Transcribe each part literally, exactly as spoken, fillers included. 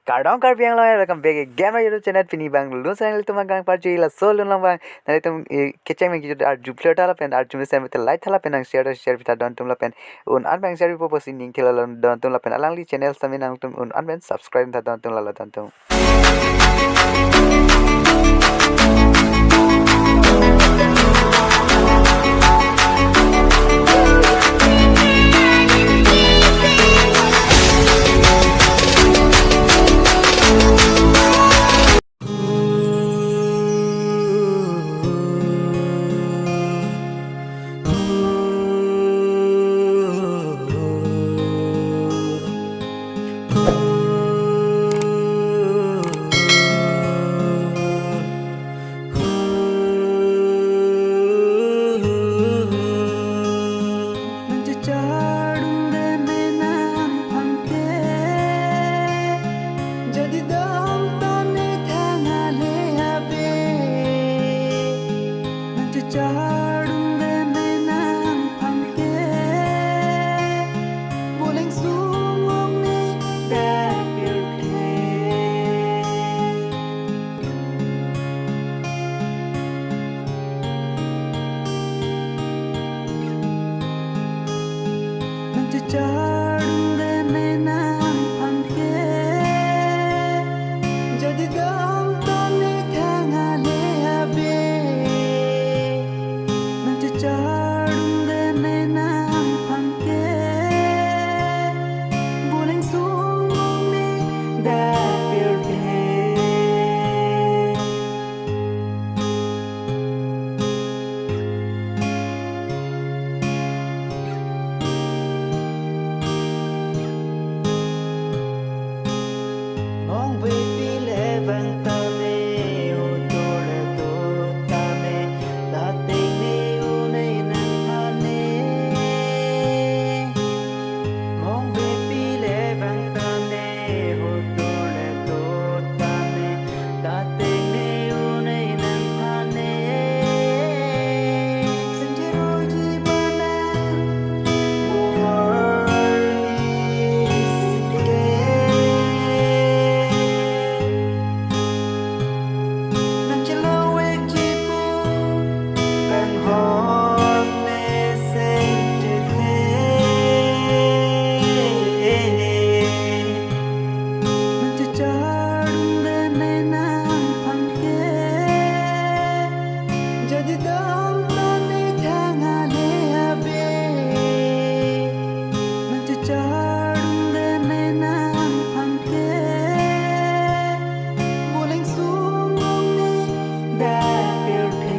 Kardom Karbi Anglong, welcome back again my YouTube channel. Pini abang lun sang nanglitum abang kangparju, laso lun along abang nanglitum, eh, kecheng abang kejut arju phlur tha lapen arju mesen mete like tha lapen nang share share pitha dontum lapen un-an abang share pipo pusi ning thela lon dontum lapen alangli channel sitame nangtum un-an abang subscribe tha dontum lalo dontum. Nang chechar dungre me nang aphan ke, jadi dam tame thang ale ave. Nang chechar dungre me nang aphan ke, buleng sung ong ne dapir the. Nang chechar dungre me nang aphan ke, jadi dam tame thang ale ave. Nang chechar dungre me nang aphan ke, buleng sung ong ne dapir the. Mong ve pile vang tame, hotur le do tame, ta tengne un-e nang aphan ne. Mong ve pile vang tame, hotur le do tame, ta tengne un-e nang aphan ne. Sanjero ji bana, world is gay. Nang chelo wek ji pu, kan hot ne seng chethe. Nang chechar dungre me nang aphan ke, jadi dam tame thang ale ave. Nang chechar dungre me nang aphan ke, buleng sung ong ne dapir the.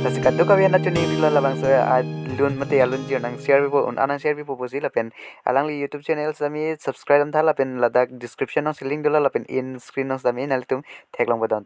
Lasi kadokave nangchoningri lo labangso alun mate alunjir nang share pipo, un-an nang share pipo pusi lapen alangli YouTube channel sitame subscribe dam tha lapen ladak description along si link dolo lapen in screen along sitame nanglitum theklongpo don.